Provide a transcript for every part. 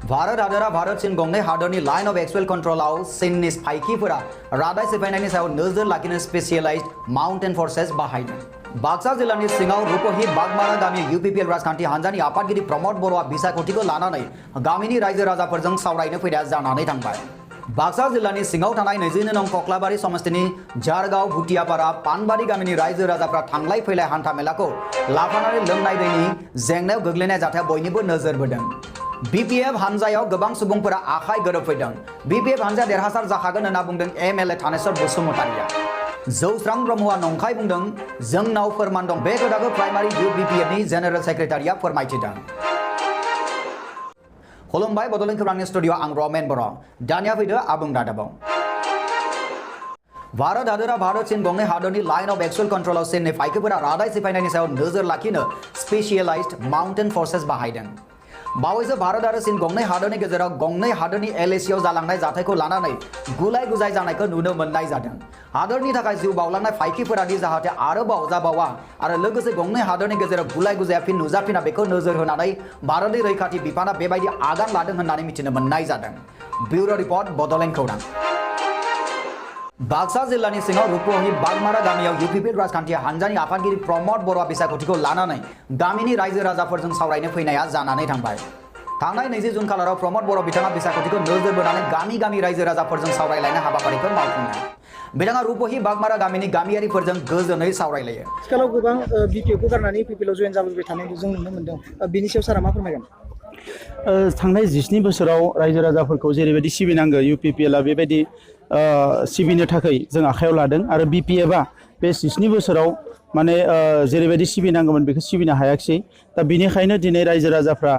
भारत हादरा भारत चीन गंनै हादरनि लाइन अफ एक्चुअल कंट्रोलाव चीननि फाइखिफोरा रादाय सिफायनायनि सायाव नोजोर लाखिनो स्पेशलाइज्ड माउन्टेन फोर्सेस बाहायदों। बाक्सा जिल्लानि सिङाव रुपहि बागमारा गामि UPPL राजखान्थि हान्जानि आफादगिरि प्रमद बर'आ बिसायख'थिखौ लानानै गामिनि रायजो राजाफोरजों सावरायनो फैनाया जानानै थांबाय। बाक्सा जिल्लानि सिङाव थानाय 22 नं कक्लाबारि समस्तिनि झारगाव भुटियापारा पानबारि गामिनि रायजो राजाफ्रा थांलाय फैलाय हान्था मेलाखौ लाफानानै लोंनाय दैनि जेंनायाव गोग्लैनाय जाथाया बयनिबो नोजोर बोदों। BPF हान्जायाव गोबां सुबुंफोरा आखाइ गोरोबफैदों। BPF हान्जा देरहासार जाखागोन होनना बुंदों MLA थानेश्वर बसुमतारिया। जौस्रां ब्रह्मआ नंखाय बुंदों, जोंनाव फोरमान दं। बे खोथाखौ प्राइमारि युथ BPFनि जेनेरेल सेक्रेटारिया फोरमायथिदों। खुलुमबाय, बड'लेण्ड खौरांनि स्टुडिअ' आं रमेन बर'। दानिया फैदो आबुं रादाबाव। भारत हादरा भारत चीन गंनै हादरनि लाइन अफ एक्चुअल कंट्रोलाव चीननि फाइखिफोरा रादाय सिफायनायनि सायाव नोजोर लाखिनो स्पेशलाइज्ड माउन्टेन फोर्सेस बाहायदों। बावैसो भारत आरो चीन गंनै हादरनि गेजेराव गंनै हादरनि LACआव जालांनाय जाथायखौ लानानै गुलाय गुजाय जानायखौ नुनो मोननाय जादों। हादरनि थाखाय जिउ बावलांनाय फाइखिफोरादि जाहाथे आरोबाव जाबावा आरो लोगोसे गंनै हादरनि गेजेराव गुलाय गुजाया फिन नुजाफिना बेखौ नोजोर होनानै भारतनि रैखाथि बिफाना बेबायदि आगान लादों होननानै मिथिनो मोननाय जादों। ब्युरो रिपर्ट, बड'लेण्ड खौरां। बाक्सा जिल्लानि सिङाव रुपहि बागमारा गामियाव UPPL राजखान्थि हान्जानि आफादगिरि प्रमद बर'आ बिसायख'थिखौ लानानै गामिनि रायजो राजाफोरजों सावरायनो फैनाया जानानै थांबाय। थांनाय 20 जुन खालाराव प्रमद बर' बिथाङा बिसायख'थिखौ नोजोर बोनानै गामि गामि रायजो राजाफोरजों सावरायलायनाय हाबाफारिखौ मावफुङो। बिथाङा रुपहि बागमारा गामिनि गामियारिफोरजों गोजोनै सावरायलायो। आथिखालाव गोबां BPFखौ गारनानै UPPLआव जयेन जाबोबाय थानायखौ जों नुनो मोनदों। बेनि सायाव सारा मा फोरमायगोन? थांनाय 19 बोसोराव रायजो राजाफोरखौ जेरैबायदि सिबिनांगौ UPPLआ बेबायदि सिबिनो थाखाय जों आखायाव लादों आरो BPFआ बे 19 बोसोराव माने जेरैबायदि सिबिनांगौमोन बेखौ सिबिनो हायाखिसै। दा बेनिखायनो दिनै रायजो राजाफ्रा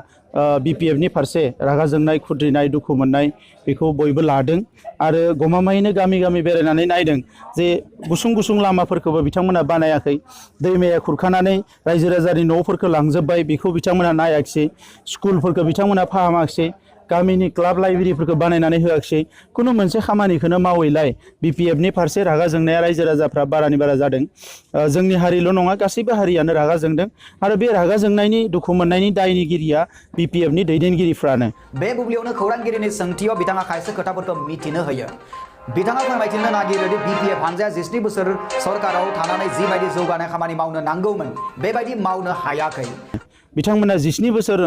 BPFनि फारसे रागा जोंनाय, खुद्रिनाय, दुखु मोननाय बेखौ बयबो लादों आरो गमामायैनो गामि गामि बेरायनानै नायदों जे गुसुं गुसुं लामाफोरखौबो बिथांमोना बानायाखै। दैमाया खुरखानानै रायजो राजानि न'फोरखौ लांजोब्बाय, बेखौ बिथांमोना नायाखिसै। स्कुलफोरखौ बिथांमोना फाहामाखिसै। गामिनि क्लाब लाइब्रेरिफोरखौ बानायनानै होआखिसै। खुनु मोनसे खामानिखौनो मावैलाय BPFनि फारसे रागा जोंनाया रायजो राजाफ्रा बारानि बारा जादों। जोंनि हारिल' नङा, गासैबो हारियानो रागा जोंदों आरो बे रागा जोंनायनि, दुखु मोननायनि दायनिगिरिया BPFनि दैदेनगिरिफ्रानो। बे बुब्लियावनो खौरांगिरिनि सोंथियाव बिथाङा खायसे खोथाफोरखौ मिथिनो होयो। बिथाङा फोरमायथिनो नागिरो दि BPF हान्जाया 19 बोसोर सरकाराव थानानै जिबायदि जौगानाय खामानि मावनो नांगौमोन बेबायदि मावनो हायाखै। बिथांमोना 19 बोसोर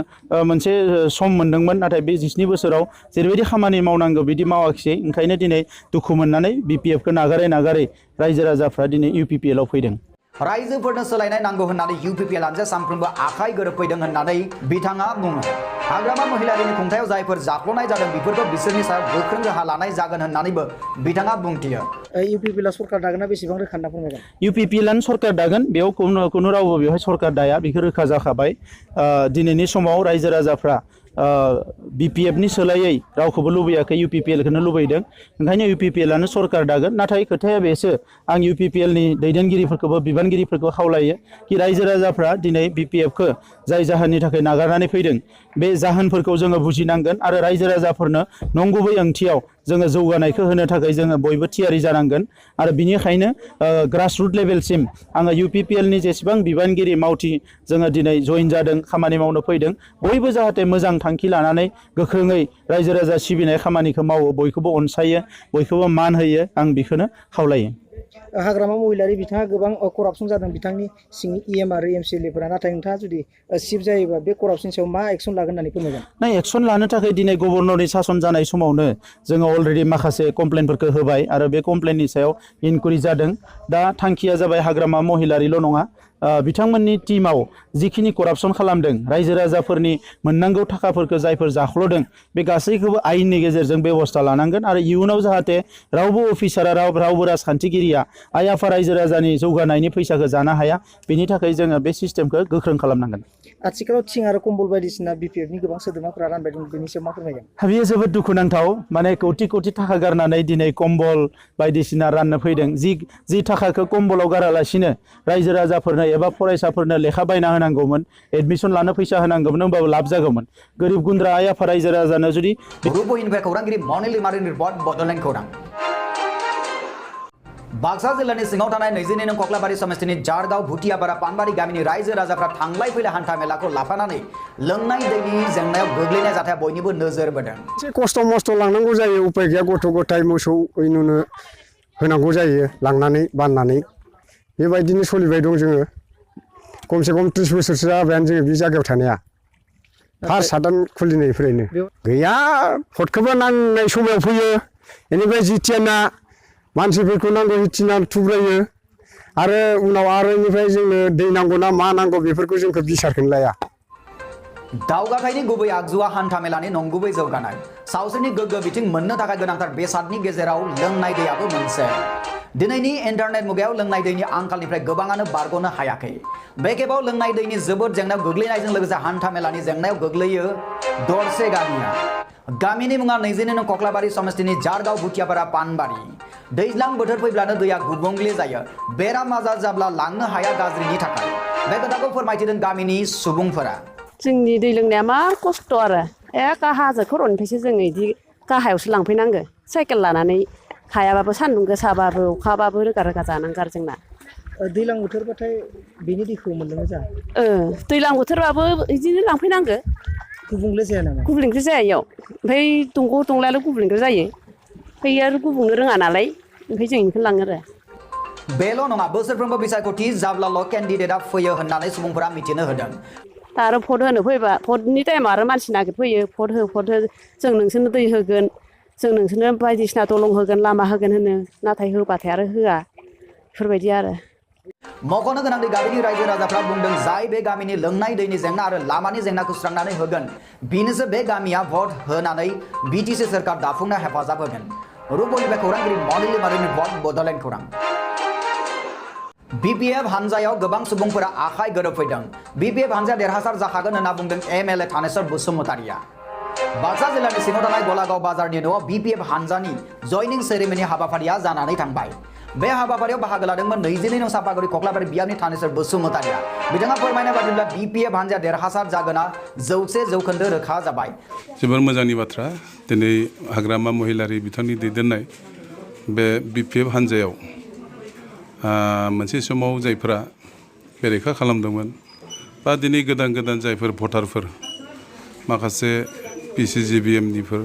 मोनसे सम मोनदोंमोन, नाथाय बे 19 बोसोराव जेरैबायदि खामानि मावनांगौ बिदि मावाखिसै। ओंखायनो दिनै दुखु मोननानै BPFखौ नागारै नागारै रायजो राजाफ्रा दिनै UPPLआव फैदों। रायजोफोरनो सोलायनाय नांगौ होननानै UPPL हान्जाया सानफ्रोमबो आखाइ गोरोबफैदों होननानै बिथाङा बुङो। हाग्रामा महिलारिनि खुंथायाव जायफोर जाख्ल'नाय जादों बेफोरखौ बिसोरनि सायाव गोख्रों राहा लानाय जागोन होननानैबो बिथाङा बुंथियो। UPPLआ सरकार दागोनना बेसेबां रोखा होनना फोरमायगोन? UPPLआनो सरकार दागोन, बेयाव खुनु रावबो बेवहाय सरकार दाया, बेखौ रोखा जाखाबाय। दिनैनि समाव रायजो राजाफ्रा BPFनि सोलायै रावखौबो लुबैयाखै, UPPLखौनो लुबैदों। ओंखायनो UPPLआनो सरकार दागोन। नाथाय खोथाया बेसो, आं UPPLनि दैदेनगिरिफोरखौबो बिबानगिरिफोरखौ खावलायो कि रायजो राजाफ्रा दिनै BPFखौ जाय जाहोननि थाखाय नागारनानै फैदों बे जाहोनफोरखौ जोङो बुजिनांगोन आरो रायजो राजाफोरनो नंगुबै ओंथियाव जोङो जौगानायखौ होनो थाखाय जोङो बयबो थियारि जानांगोन। आरो बिनिखायनो ग्रासरुट लेभेलसिम आङो UPPLनि जेसेबां बिबानगिरि मावथि जोङो दिनै जयेन जादों, खामानि मावनो फैदों, बयबो जाहाथे मोजां थांखि लानानै गोख्रोङै रायजो राजा सिबिनाय खामानिखौ मावो, बयखौबो अनसायो, बयखौबो मान होयो, आं बेखौनो खावलायो। हाग्रामा महिलारि बिथाङा गोबां करापसन जादों बिथांनि सिंनि EM आरो MCLAफोरा, नाथाय नोंथाङा जुदि चिफ जायोबा बे करापसननि सायाव मा एक्सन लागोन होननानै फोरमायगोन? नाय, एक्सन लानो थाखाय दिनै गभर्नरनि सासन जानाय समावनो जोङो अलरेडि माखासे कमप्लेनफोरखौ होबाय आरो बे कमप्लेननि सायाव इनकुवारि जादों। दा थांखिया जाबाय हाग्रामा महिलारिल' नङा, बिथांमोननि टीमाव जिखिनि करापसन खालामदों, रायजो राजाफोरनि मोननांगौ थाखाफोरखौ जायफोर जाख्ल'दों, बे गासैखौबो आयेननि गेजेरजों बेबस्था लानांगोन आरो इयुनाव जाहाथे रावबो अफिसारा रावबो राजखान्थिगिरिया आइ आफा रायजो राजानि जौगानायनि फैसाखौ जानो हाया, बेनि थाखाय जोङो बे सिस्टेमखौ गोख्रों खालामनांगोन। आथिखालाव थिं आरो कम्बल बायदिसिना BPFनि गोबां सोद्रोमाफोरा रानबाय दं, बेनि सायाव मा फोरमायगोन? बेयो जोबोद दुखुनांथाव। माने कौटि कौटि थाखा गारनानै दिनै कम्बल बायदिसिना राननो फैदों। जि थाखाखौ कम्बलाव गारालासिनो रायजो राजाफोरनो एबा फरायसाफोरनो लेखा बायना होनांगौमोन, एडमिसन लानो फैसा होनांगौमोन, होमबाबो लाब जागौमोन। गोरिब गुन्द्रा आइ आफा रायजो राजानो जुदि खौरांगिरि मनिल लिमारिनि रिपर्ट, बड'लेण्ड खौरां। बाक्सा जिल्लानि सिङाव थानाय 22 नं कक्लाबारि समस्तिनि जारगाव भुटियापारा पानबारि गामिनि रायजो राजाफ्रा थांलाय फैलाय हान्था मेलाखौ लाफानानै लोंनाय दैनि जेंनायाव गोग्लैनाय जाथाया बयनिबो नोजोर बोदों। एसे खस्थ' मस्थ' लांनांगौ जायो, उपाय गैया, गथ' गथाय मोसौ नुनो होनांगौ जायो, लांनानै बाननानै बेबायदिनो सोलिबाय दं जोङो। खमसे खम 30 बोसोरसो जाबायानो जोङो बे जायगायाव थानाया, फार्स्ट हादान खुलिनायनिफ्रायनो गैया। फटखौबो नांनाय समाव फैयो, बेनिफ्राय जिथियाना मानसिफोरखौ नांगौ हिथिना थुब्रायो, आरो उनाव आरो बेनिफ्राय जोंनो दै नांगौ ना मा नांगौ बेफोरखौ जोंखौ बिसारखौनो लाया। दावगाथायनि गुबै आगजुआ हान्थामेलानि नंगुबै जौगानाय। सावस्रिनि गोग्गो बिथिं मोननो थाखाय गोनांथार बेसादनि गेजेराव लोंनाय दैयाबो मोनसे। दिनैनि इन्टारनेट मुगायाव लोंनाय दैनि आंखालनिफ्राय गोबाङानो बारग'नो हायाखै। बे खेबाव लोंनाय दैनि जोबोद जेंनायाव गोग्लैनायजों लोगोसे हान्थामेलानि जेंनायाव गोग्लैयो दरसे गामिया। गामिनि मुङा 22 नं कक्लाबारि समस्तिनि जारगाव भुटियापारा पानबारि। दैज्लां बोथोर फैब्लानो दैया गुबुंले जायो, बेराम आजार जाब्ला लांनो हाया गाज्रिनि थाखाय। बे खोथाखौ फोरमायथिदों गामिनि सुबुंफोरा। जोंनि दै लोंनाया मा खस्थ' आरो एखे हाजो खर'निफ्रायसो जों इदि गाहायावसो लांफैनांगो साइकेल लानानै, हायाबाबो सान्दुं गोसाबाबो अखाबाबो रोगा रोगा जानांगौ आरो जोंना। दैज्लां बोथोरबाथाय बेनि दैखौ मोनलोङो जा? दैज्लां बोथोरबाबो बिदिनो लांफैनांगो। गुबुंले जाया नामा? गुबुंले जाया इयाव, ओमफ्राय दंग' दंलायाल' गुबुंले जायो। ओमफ्राय आरो गुबुंनो रोङा नालाय, ओमफ्राय जों बेखौनो लाङो आरो। बेल' नङा, बोसोरफ्रोमबो बिसायख'थि जाब्लाल' केन्डिडेटआ फैयो होननानै सुबुंफोरा मिथिनो होदों। दा आरो भट होनो फैबा भटनि टाइमाव आरो मानसि नागिरफैयो, भट हो जों नोंसोरनो दै होगोन, जों नोंसोरनो बायदिसिना दलं होगोन, लामा होगोन होनो, नाथाय होबाथाय आरो होआ, बेफोरबायदि आरो। मख'नो गोनांदि गामिनि रायजो राजाफ्रा बुंदों, जाय बे गामिनि लोंनाय दैनि जेंना आरो लामानि जेंनाखौ सुस्रांनानै होगोन, बिनोसो बे गामिया भट होनानै बिटिसि सोरखार दाफुंनो हेफाजाब होगोन। रुपनिफ्राय खौरांगिरि मनिल मारिनि रिपर्ट, बड'लेण्ड खौरां। BPF हानजायाव गोबां सुबुंफोरा आखाइ गोरोबफैदों। BPF हानजाया देरहासार जाखागोन होनना बुंदों MLA थानेश्वर बसुमतारिया। बाक्सा जिल्लानि सिङाव थानाय गलागाव बाजारनि न'आव BPF हानजानि जयनिं सेरेमनि हाबाफारिया जानानै थांबाय। बे हाबाफारियाव बाहागो लादोंमोन 22 नं सापागुरि कक्लाबारि बियाबनि थानेश्वर बसुमतारिया। बिथाङा फोरमायनाय बादिब्ला BPF हानजाया देरहासार जागोना 100% रोखा जाबाय। जोबोर मोजांनि बाथ्रा, दिनै हाग्रामा महिलारि बिथांनि दैदेननाय बे BPF हानजायाव मोनसे समाव जायफोरा बेरेखा खालामदोंमोन, बा दिनै गोदान गोदान जायफोर भटारफोर, माखासे PCGBMनिफोर,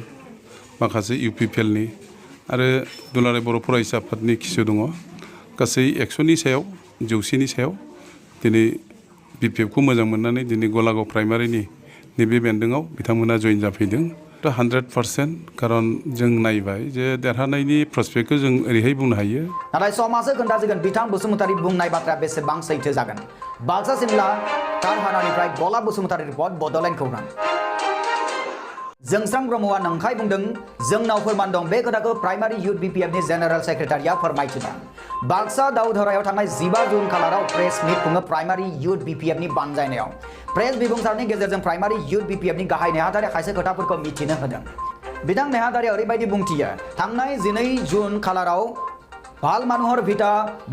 माखासे UPPLनि आरो दुलाराय बर' फरायसा आफादनि किसु दङ, गासै 100नि सायाव 100नि सायाव दिनै BPFखौ मोजां मोननानै दिनै गलागाव प्राइमारिनि नैबे बेन्दोङाव बिथांमोना जइन जाफैदों। 100%, खारन जों नायबाय जे देरहानायनि प्रस्पेक्टखौ जों ओरैहाय बुंनो हायो। नाथाय समासो खोन्थासिगोन बिथां बसुमतारी बुंनाय बाथ्राया बेसेबां सैथो जागोन। बाक्सा सिमला कारहानानिफ्राय गला बसुमतारी रिपर्ट, बड'लेण्ड खौरां। जोंस्रां ब्रह्मआ नंखाय बुंदों, जोंनाव फोरमान दं। बे खोथाखौ प्राइमारि इउथ BPFनि जेनेरेल सेक्रेटारिया फोरमायथिदों। बाक्सा दाउधरायाव थांनाय 15 जुन खालाराव प्रेस मिट खुङो प्राइमारि इउथ BPFनि बानजायनायाव। प्रेस बिबुंसारनि गेजेरजों प्राइमारि इउथ BPFनि गाहाय नेहाथारिया खायसे खोथाफोरखौ मिथिनो होदों। बिथां नेहाथारिया ओरैबायदि बुंथियो, थांनाय 12 जुन खालाराव भालमानुहर भिटा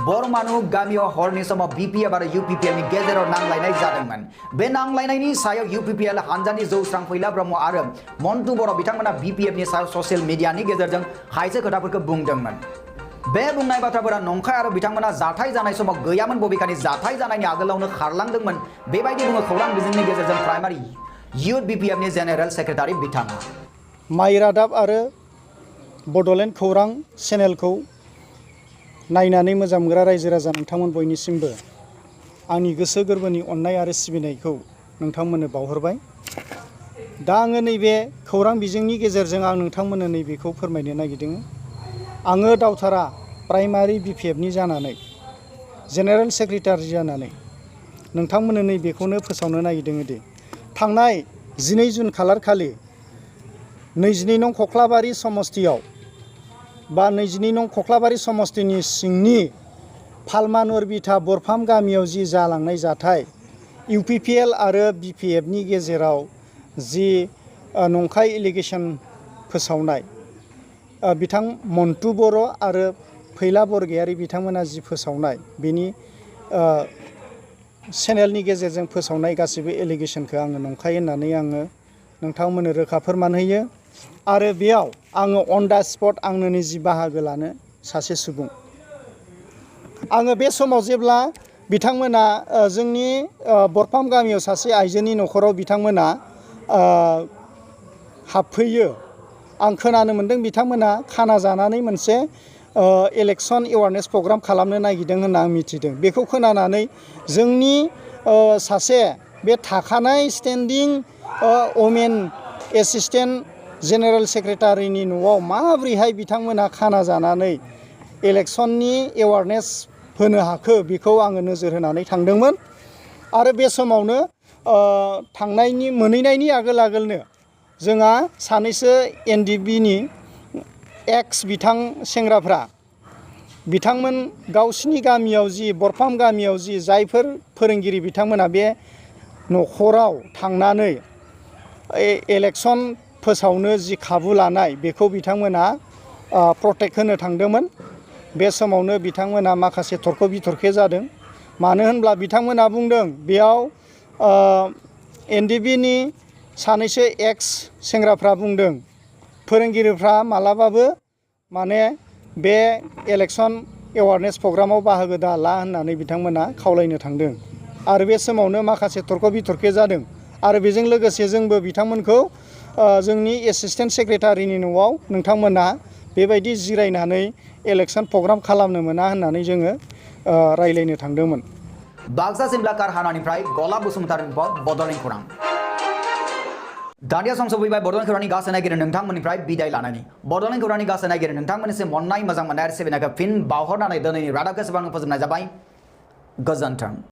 बरमानु गामियाव हरनि समाव BPF आरो UPPLनि गेजेराव नांलायनाय जादोंमोन। बे नांलायनायनि सायाव UPPL हानजानि जौस्रां फैला ब्रह्म आरो मन्टु बर' बिथांमोना BPFनि सायाव ससियेल मिडियानि गेजेरजों खायसे खोथाफोरखौ बुंदोंमोन। बे बुंनाय बाथ्राफोरा नंखाय आरो बिथांमोना जाथाय जानाय समाव गैयामोन, बबेखानि जाथाय जानायनि आगोलावनो खारलांदोंमोन। बेबायदि बुङो खौरां बिजोंनि गेजेरजों प्राइमारि इउथ BPFनि जेनेरेल सेक्रेटारि बिथाङा। माइ रादाब आरो बड'लेण्ड खौरां चेनेलखौ नायनानै मोजां मोनग्रा रायजो राजा नोंथांमोन बयनिसिमबो आंनि गोसो गोरबोनि अननाय आरो सिबिनायखौ नोंथांमोननो बावहरबाय। दा आङो नैबे खौरां बिजोंनि गेजेरजों आं नोंथांमोननो नैबेखौ फोरमायनो नागिरदों। आङो दावथारा प्राइमारि BPFनि जानानै जेनेरेल सेक्रेटारि जानानै नोंथांमोननो नैबेखौनो फोसावनो नागिरदों दि थांनाय 12 जुन खालार खालि 22 नं कक्लाबारि समस्तियाव बा 22 नं कक्लाबारि समस्तिनि सिंनि भालमानुहर भिटा बरफाम गामियाव जि जालांनाय जाथाय, UPPL आरो BPFनि गेजेराव जि नंखाय एलिगेसन फोसावनाय, बिथां मन्टु बर' आरो फैला बरगयारि बिथांमोना जि फोसावनाय, बेनि चेनेलनि गेजेरजों फोसावनाय गासिबो एलिगेसनखौ आङो नंखाय होननानै आङो नोंथांमोननो रोखा फोरमान होयो। आरो बेयाव आङो अन दा स्पट आंनो निजि बाहागो लानो सासे सुबुं। आङो बे समाव जेब्ला बिथांमोना जोंनि बरफाम गामियाव सासे आइजोनि न'खराव बिथांमोना हाबफैयो आं खोनानो मोन्दों बिथांमोना खाना जानानै मोनसे इलेक्सन एवारनेस प्रग्राम खालामनो नागिरदों होनना आं मिथिदों बेखौ खोनानानै जोंनि सासे बे थाखानाय स्टेन्डिं वमेन एसिस्टेन्ट जेनेरेल सेक्रेटारिनि न'आव माबोरैहाय बिथांमोना खाना जानानै इलेक्सननि एवारनेस होनो हाखो बेखौ आङो नोजोर होनानै थांदोंमोन आरो बे समावनो मोनहैनायनि आगोलनो जोंहा सानैसो NDBनि एक्स बिथां सेंग्राफ्रा बिथांमोन गावसिनि गामियाव जि बरफाम गामियाव जि जायफोर फोरोंगिरि बिथांमोना बे न'खराव थांनानै इलेक्सन फोसावनो जि खाबु लानाय बेखौ बिथांमोना प्रटेक्ट होनो थांदोंमोन बे समावनो बिथांमोना माखासे तर्क बितर्के जादों मानो होनब्ला बिथांमोना बुंदों बेयाव NDBनि सानैसो एक्स सेंग्राफ्रा बुंदों फोरोंगिरिफ्रा मालाबाबो माने बे इलेक्सन एवारनेस प्रग्रामाव बाहागो दाला होननानै बिथांमोना खावलायनो थांदों आरो बे समावनो माखासे तर्क बितर्के जादों आरो बेजों लोगोसे जोंबो बिथांमोनखौ जोंनि एसिस्टेन्ट सेक्रेटारिनि न'आव नोंथांमोना बेबायदि जिरायनानै इलेक्सन प्रग्राम खालामनो मोना होननानै जोङो रायलायनो थांदोंमोन। बाक्सा सिमला कारहानानिफ्राय गला बसुमतारी बड'लेण्ड खौरां। दानिया सम सफैबाय बड'लेण्ड खौरांनि गासै नायगिरि नोंथांमोननिफ्राय बिदाय लानायनि बड'लेण्ड खौरांनि गासै नायगिरि नोंथांमोननिसिम अननाय मोजां मोननाय आरो सिबिनायखौ फिन बावहरनानै दिनैनि रादाबखौ एसेबांनो फोजोबनाय जाबाय गोजोन्थों।